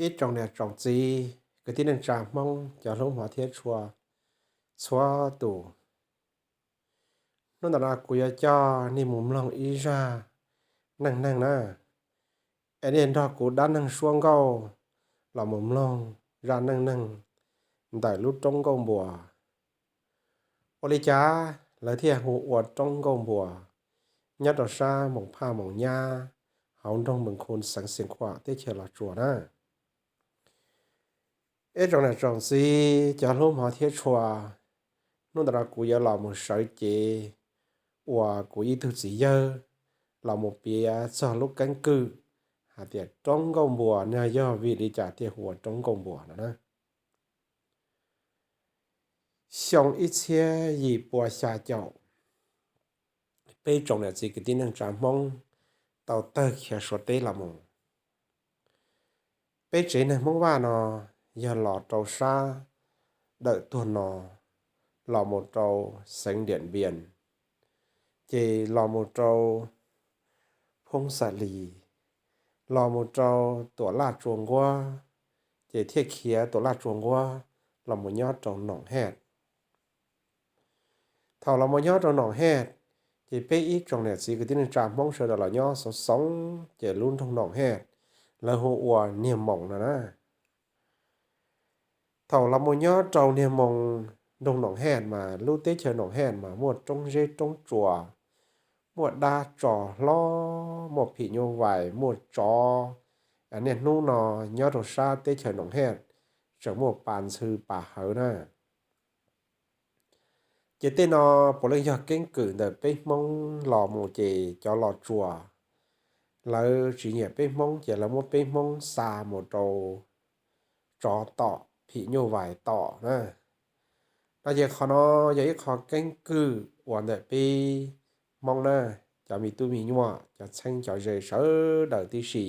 Ib tsoom niam tsoom txiv kwv tij neej tsa Hmoob cov hlub hmov thiab tshua txhua tus, hnub ntawm no kuv yuav coj nej mus mloog ib zaj neej neeg na. Es nej nrog kuv dab neeg suab nkauj los mus mloog zaj neej neeg ntawm lub roob Nkauj Npuas. Ua li cas lawv thiaj hu ua roob Nkauj Npuas, nyob rau sab Moos Phaj Moos Nyab, hauv nroog Mees Khu xeev Xeev Khuam teb chaws Los Tsuas na. Ib tsoom niam tsoom txiv cov hlub hmov thiab tshua, hnub ntawm no kuv yuav los mus sawv cev uas kuv ib tug txiv yawg los mus piav txog lub keeb kwm hais tias roob Nkauj Npuas no yog vim li cas thiaj hu ua roob Nkauj Npuas no na. Xyoo ib txhiab yim pua xya caum, peb tsoom niam txiv kwv tij neej tsa Hmoob tau tawg khiav Suav teb los mus. Peb tsev neeg Hmoob Vaj no yog los rau sab dawm tuag no, los mus rau xeev Diam Npias, ces los mus rau Phoob Xa Lis, los mus rau Tuam Laj Tsua Nquab, ces thiaj khiav Tuam Laj Tsua Nquab los mus nyob rau Noom Hej. Thaum los mus nyob rau Noom Hej, ces peb ib tsoom niam txiv kwv tij neej tsa Hmoob sawv daws los nyob xoov xoov, ces lub nroog Noom Hej lawv hu ua Niag Moos no na. Thaum los mus nyob rau Niag Moos, nroog Noom Hej mas lub teb chaws Noom Hej mas muaj roob zeb roob tsuas, muaj dab tso hlob, muaj phim nyuj vais, muaj tsov. Niaj hnub no nyob rau sab teb chaws Noom Hej tseem muaj pas ntxhw pas hawv na. Ces tej no puav leej yog keeb kwm ntawm peb Hmoob los mus, ces cov Los Tsuas lawv tsis nyiam peb Hmoob, ces lawv muab peb Hmoob xa mus rau tsov tom, phim nyuj vais tom na. No ces qhov no yog ib qho keeb kwm uas ntawm peb Hmoob na, cov me tub me nyuam, cov txheeb cov ze sawv daws tib si.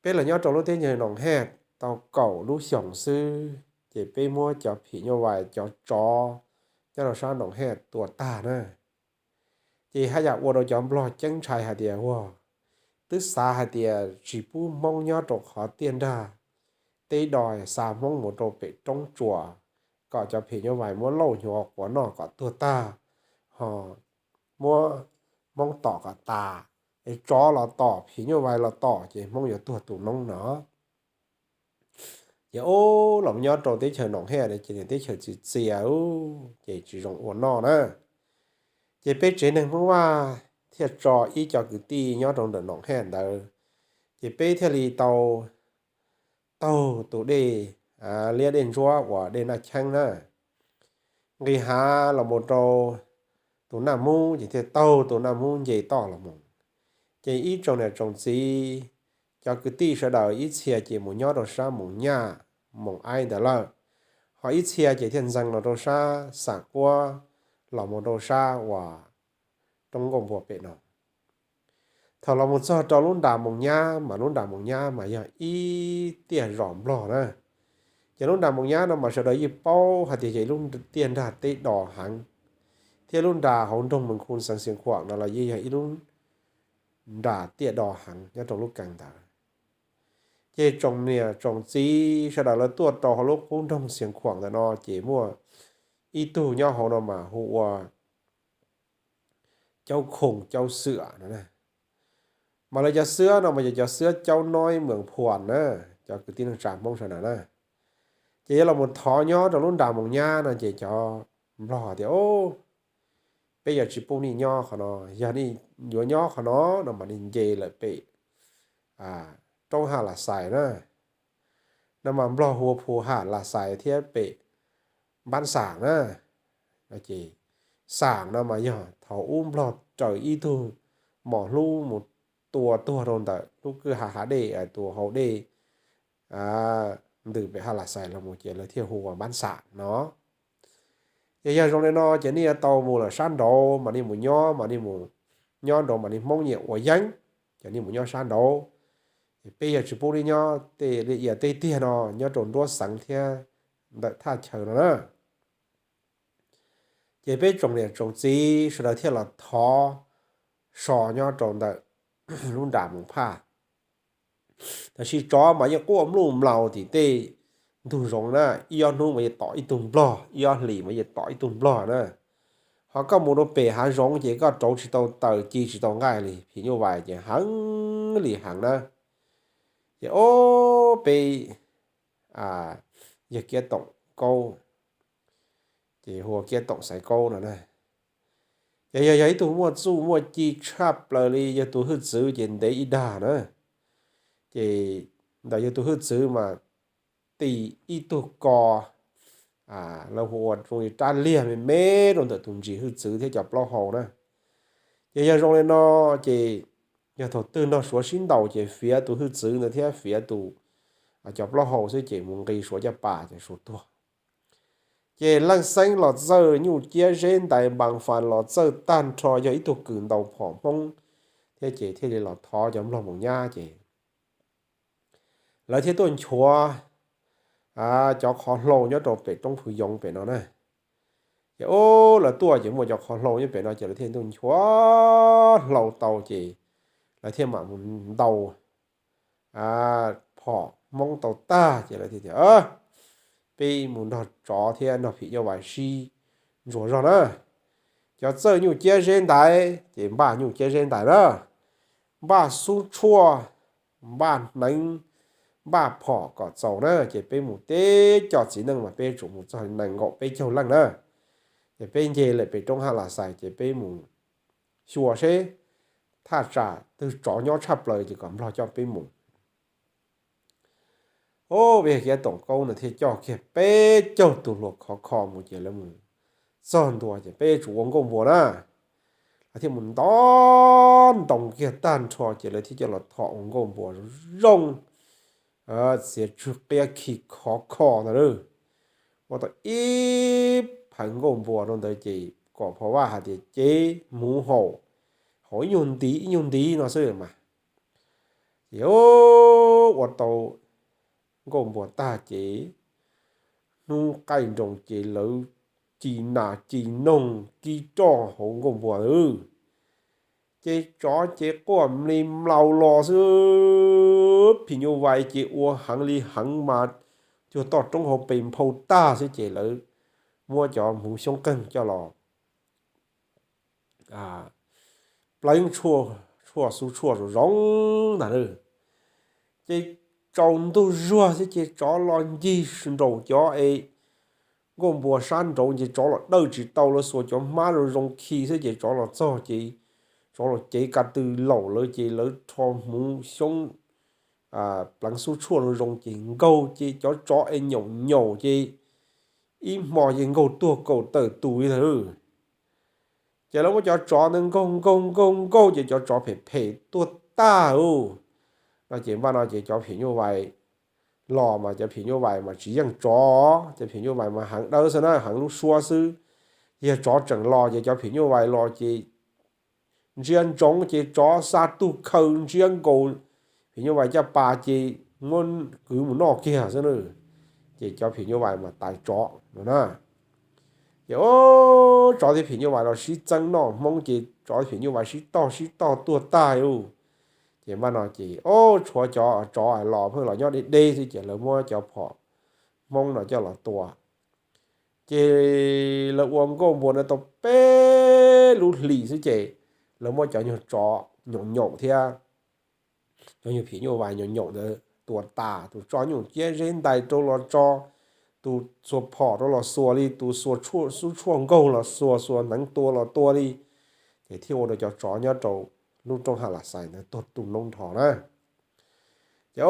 Peb los nyob rau lub teb chaws Noom Hej tau kaum lub xyoos xwb, ces peb muab cov phim nyuj vais, cov tsov nyob rau sab Noom Hej tua tag na. Ces haj yam ua rau cov Nplog ceeb ntshai hais tias, ua, twb xav hais tias tsis pub Hmoob nyob rau qhov tiaj nrag teb do, xa Hmoob mus rau pem roob tsuas, kom cov phim nyuj vais muab lauj hnyuv quav noj kom tuag tag, ho muab Hmoob tom kom tas, es tsov los tom, phim nyuj vais los tom, ces Hmoob yuav tuag tu noob no. Ces ub, los nyob rau teb chaws Noom Hej no ces nws teb chaws txias txias, ces tsis zoo ua noj na. Ces peb tsev neeg Hmoob Vaj thiaj tso ib co kwv tij nyob rau ntawm Noom Hej ntawd, ces peb thiaj li tau taug tus dej liab dej ntsuab uas dej Naj Cheeb na, nqis hav los mus rau tus Naj Mub, ces thiaj taug tus Naj Mub nce toj los mus. Ces ib tsoom niam tsoom txiv, cov kwv tij sawv daws ib txhia ces mus nyob rau sab Moos Nyab, Moos Aib ntawd lawm, ho ib txhia ces thiaj ntxees los rau sab Xam Kuab, los mus rau sab uas roob Nkauj Npuas pem no. Thaum los mus txog rau lub nram Moos Nyab mas lub nram Moos Nyab mas yog ib tiaj zos Nplog na. Ces lub nram Moos Nyab no mas sawv daws yeej paub hais tias yog ib lub tiaj nrag teb do heev, thiab lub nram hauv nroog Mees Khu xeev Xeev Khuam no los yeej yog ib lub nram tiaj do heev nyob rau lub kees ntawd. Ces tsoom niam tsoom txiv sawv daws lawv tuaj rau hauv lub qub nroog Xeev Khuam ntawm no ces muaj ib tug nyob hauv no mas hu ua Caub Khoom Caub Xwm no. Mas lawv cov xwab no mas yog cov xwab Caub Noib Mees Phuam na, cov kwv tij neej tsa Hmoob sawv daws na. Ces yuav los mus thov nyob rau lub nram Moos Nyab no ces cov Nplog tias, peb yuav tsis pub nej nyob qhov no, yog nej yuav nyob qhov no no mas nej nce lawm pem roob Haj Las Xais na. No mas Nplog hu ua Phu Haj Las Xais thiab pem Npab Xam na. Xam no mas yog thaum ub Nplog raws ib tug mos hlub mus tua tuag rau ntawm lub kwj ha hav dej, tus hau dej ntws pem Haj Las Xais los mus ces lawv thiaj hu ua Npab Xam no. Ces yog zoo li no ces nej yuav tau mus lawm sab nraud mas nej mus nyob, mas nej mus nyob nraud mas nej Hmoob nyiam ua yeeb, ces nej mus nyob sab nraud. Peb yog tsis pub nej nyob tej liaj ia tej tiag no nyob rau nruab xeev thiab ntawm thaj chaw no na. Ces peb tsoom niam tsoom txiv sawv daws thiaj los thov so nyob rau ntawm lub nram Moos Phaj. Tab sis tsov mas yeej quaj mluj mlaus tim tej ntug zoov na, ib ob hnub mas yeej tom ib tug nplog, ib ob hlis mas yeej tom ib tug nplog na. Ho koj mus rau pem hav zoov ces koj rauv tsis tau taws, ci tsis tau nqaij li. Phim nyuj vais ces heev li heev na. Ces ob peb yawg Kiav Toom Kaub, ces hu ua Kiav Toom Xaiv Kaub no na, ces yog yog ib tug muaj txuj muaj ci tshaj plaws li, yog tus hwj txwv ces ntev ib dag na. Ces ntawm yog tus hwj txwv mas ti ib tug ko, lawv hu ua zoo li rab liag me me rau ntawm tus ntsis hwj txwv thiab cov plaub hau na. Ces yog zoo li no, ces yog thaum twg nrog Suav sib ntaus ces fiav tus hwj txwv ntawd thiab fiav tus, cov plaub hau xwb ces mus nqis Suav caj pas ces Suav tuag. Ces Leej Xeeb los txawj nyuj ciab zeb ntais, Npas Fas los txawj tag nrho, yog ib tug kws ntaus phom Hmoob thiab ces thiaj li los thov cov nplog mus nyab ces lawv thiaj tuaj nchuav cov qhov hlau nyob rau pem roob Phu Yoov pem no na. Ces ub lawv tuaj ces muaj cov qhov hlau nyob pem no ces lawv thiaj tuaj nchuav hlau tau ces lawv thiaj mam mus ntaus phom Hmoob tau tag ces lawv thiaj tias, peb mus nrog tsov thiab nrog phim nyuj vais sib ntsuas zog na. Cov txawj nyuj ciab zeb ntais ces npaj nyuj ciab zeb ntais na, npaj xub tshuaj, npaj hneev, npaj phom kom txaus na. Ces peb mus teb cov txiv neej mas peb yuav tsum mus txog nees nkaum peb caug leej na. Ces peb nce lawm pem roob Haj Las Xais ces peb mus xyuas seb thaj tsam twg tsov nyob tshaj plaws ces kom nplog coj peb mus. Ub, peb yawg Kiav Toom Kaub no thiaj coj kiag peb caug tus hluas khov kho mus ces lawv mus txog ntua ces peb yuav tsum ua nkauj npuas na. Lawv thiaj mus ntov ntoo kiag tag nrho ces lawv thiaj coj los thom ua nkauj npuas zoo, txiav tsw qiab khi khov kho ntag lauj. Ua tau ib phaw nkauj npuas rau ntawd ces kom Phov Vaj hais tias cev hmuv haum, haum ib nyuag ntiv ib nyuag ntiv no xwb mas. Ces ua tau nkauj npuas tag ces hnub qaij nroos ces lawv ci nas ci noog kib roj hauv nkauj npuas lawm. Ces tsov ces quaj mli mlaus los xwb, phim nyuj vais ces ua heev li heev mas cuag toj roob hauv pes nphau tag xwb ces lawv muab cov hmuv xyoob qeeg coj los pleev tshuaj xub tshuaj zoo zoo ntag lauj. Ces tsaus ntuj zuag xwb ces tsov los ncig nraum cov es nkauj npuas sab nraud ces tsov los dawj tsis tau, lawv xuas cov hmab zoo zoo khi xwb ces tsov los txog ces tsov los cev ka tw laum lawv ces lawv rho hmuv xyoob pleev xub tshuaj zoo zoo ces nkaug ces cov tsov es nyaum nyaum ces ib hmo ces nkaug tuag kaum tawm tus li ntag lauj. Ces lawv muab cov tsov ntawd nkaug nkaug nkaug nkaug ces cov tsov phem phem tuag tag lauj. No ces npaj no ces cov phim nyuj vais los mas cov phim nyuj vais mas tsis yeej tsov, cov phim nyuj vais mas heev dawb xwb na, heev lub suab xwb. Yog tsov tseem los ces cov phim nyuj vais los ces ntsia ntsoov ces tsov xa tug khaws ntsiab nkaus phim nyuj vais caj pas ces muab kwv mus noj kiag xwb na. Ces cov phim nyuj vais mas tais tsov no na. Ces tsov thiab phim nyuj vais los sib txeeb noj hmoob ces tsov phim nyuj vais sib tog sib tog tuag tag lauj. Ces npaj no ces tshuav cov tsov los pheej los nyob deb deb xwb ces lawv muab cov phom hmoob no coj los tua. Ces lawv ua nkauj npuas no tau peb lub hlis xwb ces lawv muab cov nyuag tsov nyaum nyaum thiab cov nyuag phim nyuj vais nyaum nyaum ntawd tua tas, tus tso nyuj ciab zeb ntais rau los tso, tus xuas phom rau los xuas li, tus xuas xub tshuaj nkaug los xuas, xuas hneev tua los tua li. Ces thiaj ua rau cov tsov nyob rau lub roob Haj Las Xais ntawd tuag tu noob nrho na. Ces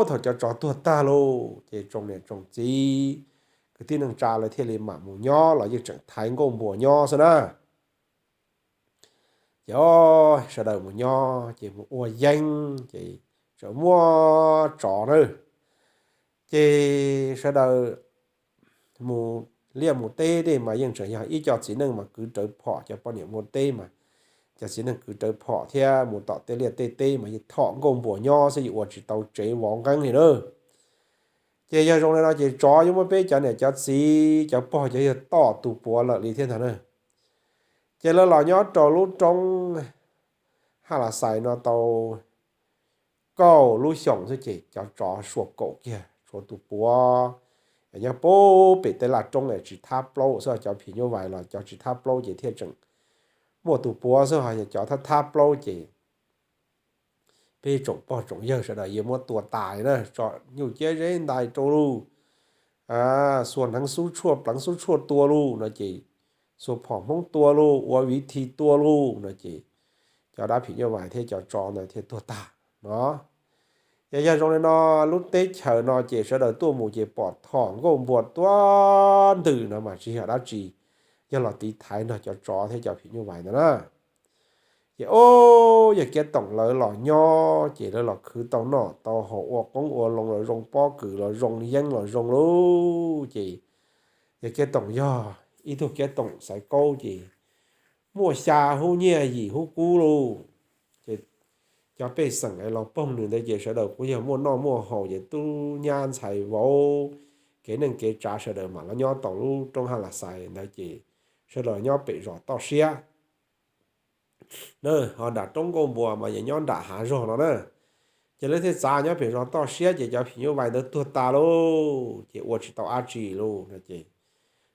thaum cov tsov tuag tag lauj ces tsoom niam tsoom txiv kwv tij neej tsa lawv thiaj li mam mus nyob los yeej tseem thaiv nkauj npuas nyob xwb na. Ces sawv daws mus nyob ces mus ua yeeb ces tseem muaj tsov na. Ces sawv daws mus liaj mus teb tej mas yeej tseem yog ib co txiv neej mas kwv rawv phom, cov poj niam mus teb mas cov txiv neej kwv rawv phom thiab mus tom tej liaj tej teb mas yeej thom nkauj npuas nyob xwb, yeej ua tsis tau tsev vov nqeeb li na. Ces yog zoo li no ces tsov yuav muab peb cov niam cov txiv cov pog cov yawg tom tu puav lawm li thiab ntag na. Ces lawv los nyob rau lub roob Haj Las Xais no tau kaum lub xyoos xwb ces cov tsov suav kaum kiag tshuav tus puav nyob puag pem tej laj roob es tsis thab plaub xwb, cov phim nyuj vais los cov tsis thab plaub ces thiaj tseem muaj tus puav xwb, ho yog cov thab thab plaub ces peb tsoom pog tsoom yawg sawv daws yuav muab tua tas na, tso nyuj ciab zeb ntais rau lauj, xuas hneev xub tshuaj pleev xub tshuaj tua lauj no ces, xuas phom hmoob tua lauj, ua viv thi tua lauj no ces, cov dab phim nyuj vais thiab cov tsov ntawd thiaj tuag tag no. Yog, yog zoo li no, lub teb chaws no ces sawv daws tuaj mus ces pom thom nkauj npua tuab ntws no mas tsis yog dab tsi, yog los tiv thaiv nrog cov tsov thiab cov phim nyuj vais ntawd na. Ces o, yawg Kiab Toom lawv los nyob ces lawv los khwv tau noj tau haus, ua qoob ua loo los zoo, pob kws los zoo, yeeb los zoo lauj. Ces yawg Kiab Toom yog ib tug Kiab Toom Xaiv Kaub ces muaj xya hub nyiaj yim hub kub lauj. Ces cov pej xeem los poog nws ntawd ces sawv daws kuj yog muaj noj muaj haus ces tub nyab ntxhais vauv, kev neej kev tsav sawv daws mam los nyob tau lub roob Haj Las Xais ntawd ces sawv daws nyob pem zos toj siab na, ho nram roob nkauj npua mas yog nyob nram hav zog no na. Ces lawv thiaj txav nyob pem zos toj siab ces cov phim nyuj vais ntawd tuag tas lauj, ces ua tsis tau dab tsi lauj no ces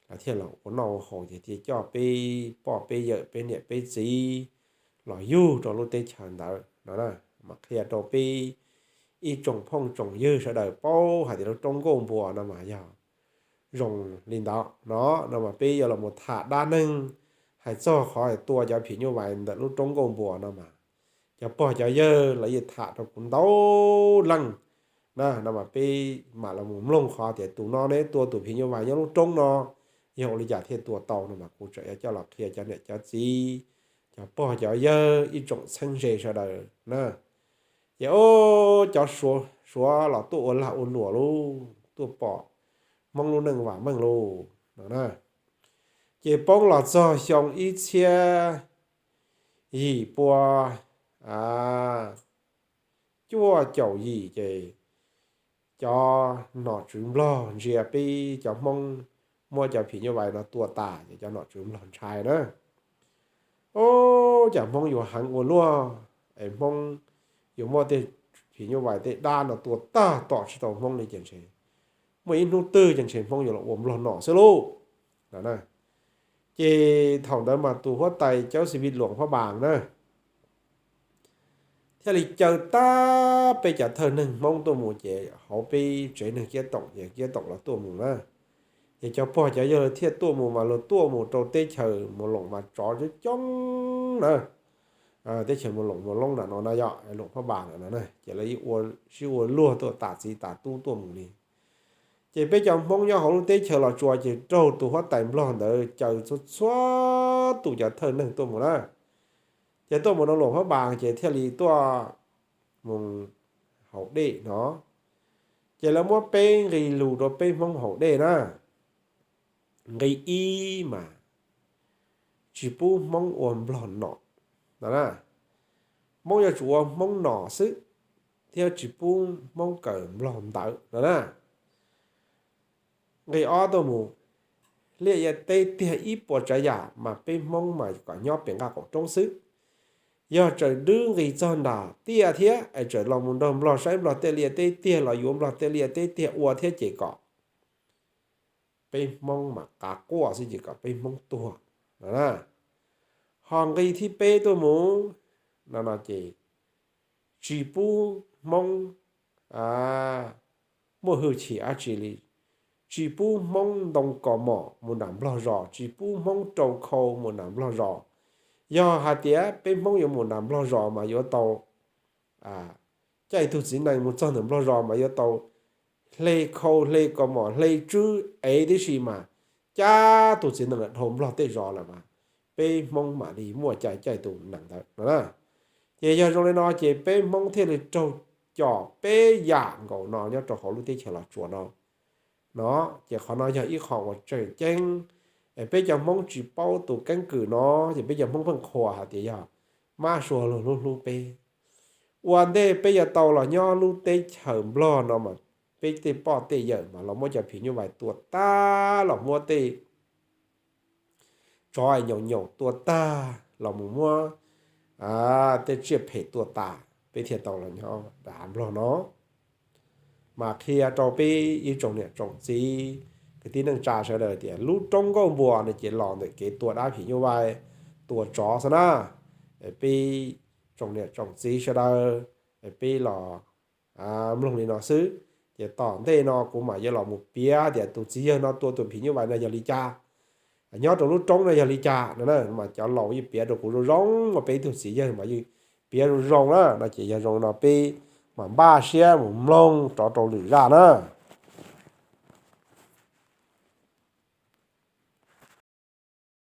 lawv thiaj los ua noj ua haus ces thiaj coj peb poj peb yawm peb niam peb txiv los yug rau lub teb chaws ntawd no, mas qhia rau peb ib tsoom phooj tsoom ywg sawv daws paub hais tias lub roob nkauj npua no mas yog zoo li ntawd no, no mas peb yuav los mus tham dab neeg hais txog qhov tua cov phim nyuj vais ntawm lub roob nkauj npua no mas cov pog cov yawg los yeej tham rau kuv ntau leej na, no mas peb mam los mus mloog qhov tias tus no ne tua tus phim nyuj vais nyob lub roob no yog ua li cas thiaj tua tau no mas kuv tseem yuav coj los qhia cov niam cov txiv, cov pog cov yawg ib tsoom txheeb ze sawv daws na. Ces o, cov Suav los tuaj ua lag ua luam lauj, tuaj pom Hmoob lub neej vam meej lauj no na. Ces poob los txog xyoo ib txhiab yim pua cuaj caum yim ces cov nom tswv Nplog ntsia peb cov Hmoob muab cov phim nyuj vais no tua tas ces cov nom tswv Nplog ntshai na. O, cas Hmoob yuav heev ua luaj es Hmoob yuav muab tej phim nyuj vais tej dab no tua tag tom tsis tau Hmoob li ces ntshe muaj ib hnub twg ces ntshe Hmoob yuav los ua Nplog nom xwb lauj. Ces thaum ntawd mas tus huab tais Cauv Xis Vij Luam Phab Npas na thiaj li caw tag peb cov thawj neeg Hmoob tuaj mus ces hauv peb tsev neeg Kiab Toom ces Kiab Toom los tuaj mus na. Ces cov pog cov yawg thiaj tuaj mus mas luag tuaj mus rau teb chaws Mus Loos mas tsov coob coob na. Teb chaws Mus Loos Mus Loob nram no na yog Luam Phab Npas nram no na ces lawv sib ua luag tuaj tas txiv tas tub tuaj mus li. Ces peb cov Hmoob nyob hauv lub teb chaws Los Tsuas ces raug tus huab tais Nplog ntawd caw txhua txhua tus cov thawj neeg tuaj mus na. Ces tuaj mus rau Luam Phab Npas ces thiaj li tuaj mus haus dej no. Ces lawv muab peb nqe lus rau peb Hmoob haus dej na. Nqe ib mas tsis pub Hmoob ua Nplog nom no na. Hmoob yuav tsum ua Hmoob nom xwb, thiab tsis pub Hmoob kawm Nplog ntawv no na. Nqe ob tuaj mus, liaj ia teb tiag ib puas tsav yam mas peb Hmoob mas kom nyob pem nqaj qaum roob xwb. Yog txawm dwb nqis txog nram tiaj thiab es txawm los mus nrog Nplog saib Nplog tej liaj teb tiag los yuav Nplog tej liaj teb tiag ua thiab ces kom peb Hmoob mam qav quaj xwb ces kom peb Hmoob tuag no na. Ho nqe thib peb tuaj mus no no ces tsis pub Hmoob muaj hwj chim dab tsi li, tsis pub Hmoob ntoo kos mom mus nram Nplog zos, tsis pub Hmoob rau khau mus nram Nplog zos. Yog hais tias peb Hmoob yuav mus nram Nplog zos mas yuav tau caij tug txiv nees mus txog ntawm Nplog zos mas yuav tau hle khau hle kos mom hle tswb ev tib si mas cab tus txiv nees lawm dhau Nplog tej zos lawm mas peb Hmoob mam li muaj cai caij tus nees ntawd no na. Ces yog zoo li no ces peb Hmoob thiaj li raug com peb yam nkaus no nyob rau hauv lub teb chaws Los Tsuas no. No ces qhov no yog ib qho uas tseem ceeb, es peb cov Hmoob tsis paub tus keeb kwm no, ces peb cov Hmoob pheej qhuas hais tias yog mab sua luag hlub hlub peb. Ua ntej peb yuav tau los nyob lub teb chaws Nplog no mas peb tej poj tej yawm mas los muab cov phim nyuj vais tua tag, los muab tej tsov nyaum nyaum tua tag, los mus muab tej tsiaj phem tua tas. peb thiaj tau los nyob dav nplog no. Mas qhia rau peb ib tsoom niam tsoom txiv kwv tij neej tsa sawv daws tias lub roob Nkauj Npua no ces los ntawm kev tua dab phim nyuj vais, tua tsov xwb na. Peb tsoom niam tsoom txiv sawv daws, peb los mloog li no xwb. Ces tom ntej no kuv mam yuav los mus piav tias tus txiv yawg no tua tus phim nyuj vais no yog li cas, nyob rau lub roob no yog li cas no mas cov laus yeej piav rau kuv zoo zoo, mas peb ib tug txiv yawg mas yeej piav zoo zoo na no ces yog zoo no peb mam npaj siab mus mloog rov rau lwm zaj na.